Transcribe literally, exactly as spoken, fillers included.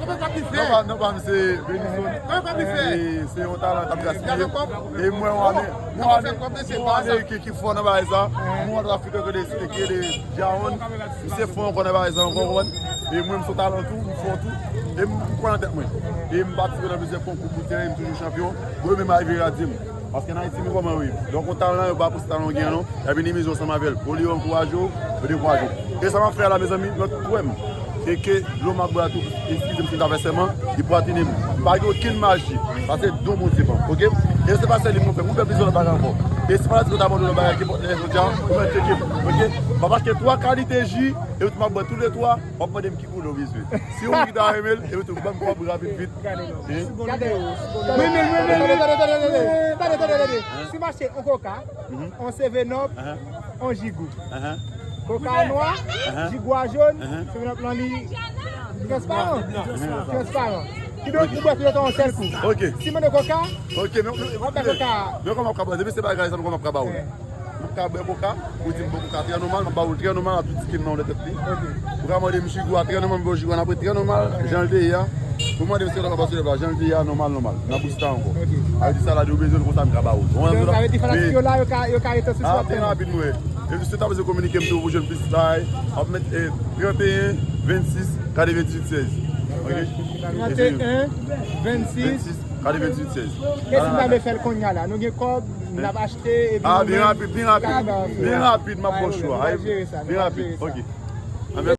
Non, pa, non, pa, se Benison. E se yon talan k ap gaspiye. E mwen, yon ane, yon ane, yon ane ki, ki fò nan bagay sa. Mwen, yon Afriken ki de, ki de Djaon. Misye fò ankò nan bagay sa, ankò, konprann? E mwen, m se yon talan tou, m fò tou. E m kwè nan tèt mwen. E m patisipe nan plizyè konkou pou teren, m toujou chanpyon. Bon, yo menm arive radi m. Paske nan Ayiti, men kòman yo ye. Donk, yon talan, yo pa pou se talan w gen, non. Y ap minimize w ansanm avè l. Olye yo ankouraje w, yo dekouraje w. E sa m ap fè a la, mezanmi, lòt kwè m. E ke dlo m ap bwè a tou, eskize m si m ta fè sèman, li pwatine m. M pa gen okenn maji, sa se don Bondye ban m, oke? E se pa sèl li mwen fè, mwen fè plizyè lòt bagay ankò. E se pa la di yo ta ban nou lòt bagay, kenpòt lè, jodi a, ou mèt tcheke m, oke? M ap achte twa kalite ji, e m ap bwè toulètwa, w ap mande m ki koulè w bezwen. Si yon ki ta renmen l, e m tou ban m kòb rapid vit. Gade, gade, gade, gade, gade, gade, gade, gade, gade, gade. Si m achte yon koka, yon seven up, yon jigou. Koka a nwa, jigou a jòn, seven up lan li transparan. Transparan. Kidonk, ou bwè tout yo yon sèl kou. Ok. Si m mande koka, ok, men, men, w ap bwè koka. Men kòman w ap ka bwè? Depi se bagay sa, men kòman w ap ka ba w? M ap ka bwè koka, ou di m bwè koka trè nòmal, m ap ba w l trè nòmal, ak tout skin nan w nan tèt li. Ou ka mande m jigou a trè nòmal, m ba w jigou a nan prè trè nòmal, jan l te ye a. Ou mande m si yo ta ka pase lè la, jan l te ye a, nòmal, nòmal. Nan bouch ta ankò. A di salad ou bezwen, konsa m ka ba w. Donk, sa vle di fanatik yo la, yo ka, yo ka rete sou swap. Byen rapid, mwen. E si w ta bezwen kominike m tou, pou jwenn plis bagay, w ap met, eh, trannteyen, vennsis, katreventuit, sèz. Ok? Trannteyen, vennsis, katreventuit, sèz. E si n ta vle fè l kounye a la? Nou gen kòb, n ap achte, epi nou menm, byen rapid, byen rapid, byen rapid, m ap ba w chwa. Byen rapid, ok.